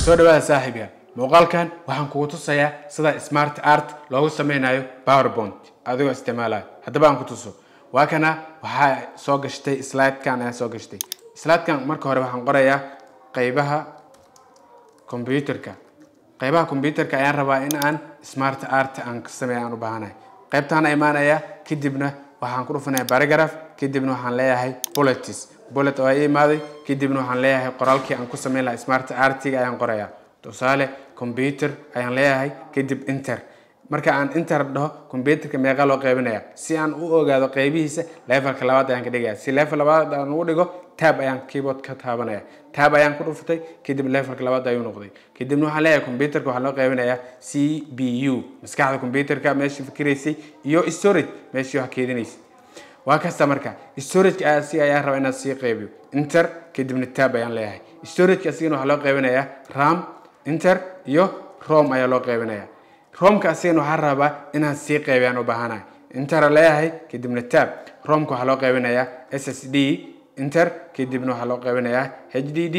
Soo dhawaada saaxiibyaal. Muuqaalkan waxaan kugu tusayaa sida smart art loogu sameynayo PowerPoint adigoo isticmaalaya. Haddaba aan ku tuso. Waa kana, waxaa soo gashtay slide-kan ayaa soo gashtay. Slide-kan marka hore waxaan qorayaa qaybaha computerka. Qaybaha computerka ayaan rabaa in aan smart art aan ka sameeyo aan u baahanahay. Qaybtaan imaanaya, kadibna waxaan ku dhufanayaa paragraph, kadibna waxaan leeyahay bullets. Bullet oo ay imaaday, kadibna waxaan leeyahay qoraalkii aan ku sameyn lahaa smart artiga ayaan qorayaa. Tusaale, computer ayaan leeyahay, kadib enter. Marka aan enter dhaho, computerka meeqa loo qaybinayaa? Si aan u ogaado qaybihiisa, levelka labaad ayaan ka dhigayaa. Si level labaad aan ugu dhigo, tab ayaan keyboard ka taabanaya. Tab ayaan ku dhuftay, kadib levelka labaad ayuu noqday. Kadibna waxaan leeyahay computerka waxaa loo qaybinayaa CPU, maskaxda computerka meeshii fikiraysay, iyo storage, meeshii wax keydinaysay. Waa kasta. Marka storage ayaa si ayaan rabaa inaad sii qaybiyo. Enter, kadibna tab ayaan leeyahay. Storage asigana waxaa loo qaybinayaa RAM, enter, iyo ROM ayaa loo qaybinayaa. ROMka asigana waxaan rabaa inaan sii qaybiyaan u baahanahay. Enter leeyahay, kadibna tab. ROMka waxaa loo qaybinayaa SSD, enter, kadibna waxaa loo qaybinayaa HDD.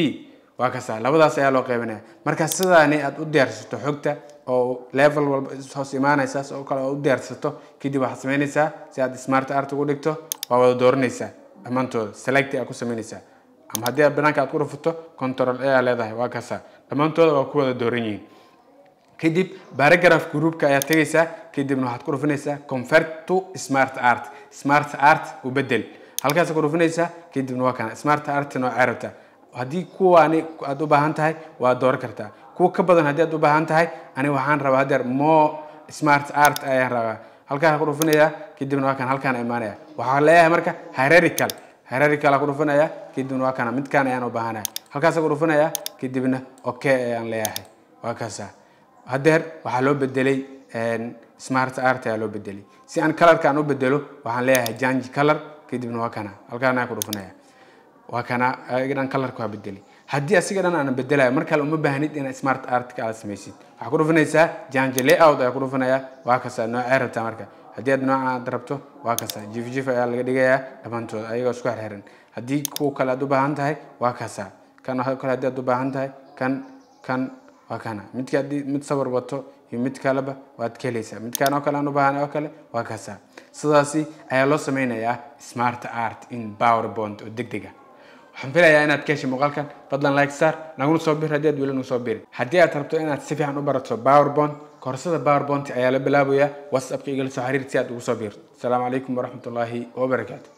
Waa kasa, labadaas ayaa loo qaybinaya. Marka sidaani aad u diyaarsato xogta oo level walba hoos imaanaysaas oo kale oo u diyaarsato, kadib waxaad samaynaysaa, si aad smart art ugu dhigto, waa wada dooranaysaa dhammaantooda, select aad ku samaynaysaa, ama haddii aad banaanka aad ku dhufato, control A aa leedahay. Waa kasa, dhammaantooda waa ku wada dooran yihiin. Kadib paragraph groupka ayaa tegaysaa, kadibna waxaad ku dhufinaysaa convert to smart art, smart art u bedel. Halkaas ku dhufinaysaa, kadibna waa kana smart art noocee rabtaa. Haddii kuwaani aad u baahan tahay, waad dooran kartaa. Kuwa ka badan haddii aad u baahan tahay, aniga waxaan rabaa hadeer more smart art ayaan rabaa. Halkaan ku dhufinayaa, kadibna waa kan halkaan imaanaya. Waxaan leeyahay marka hierarchical, hierarchical ku dhufinaya, kadibna waa kana midkaan ayaan u baahanaya. Halkaas ku dhufinaya, kadibna okay ayaan leeyahay. Waa kaasa, hadeer waxaa loo bedelay smart art ayaa loo bedelay. Si aan colorka aan u bedelo, waxaan leeyahay change color, kadibna waa kana halkaan ayaan ku dhufinaya. Waa kana, ayaga dhan colorka waa bedelay. Haddii asiga dhan aan bedelayo, mar kale uma baahnid inaad smart art ka aad samaysid. Waxaa ku dhufinaysaa change layout ayaa ku dhufinaya. Waa kasa, noocee rabtaa? Marka haddii aad nooca aad rabto, waa kasa, jif jif ayaa laga dhigayaa dhammaantooda ayagoo isku xirxiran. Haddii kuwa kale aad u baahan tahay, waa kasa. Kan kale haddii aad u baahan tahay, kan kan waa kana. Midka haddii mid sawir wato iyo mid kaleba waad ka helaysaa. Midkaan oo kale aan u baahanay oo kale, waa kasa. Sidaasi ayaa loo sameynayaa smart art in PowerPoint oo deg deg ah. Waxaan filayaa inaad ka heshay muuqaalkan. Fadlan like saar, naguna soo bir haddii aad weli nagu soo birin. Haddii aad rabto inaad si fiican u barato PowerPoint, koorsada PowerPoint ayaa la bilaabayaa. WhatsAppka igala soo xiriir si aad ugu soo biirto. Asalaamu calaykum waraxmatullaahi wabarakaatu.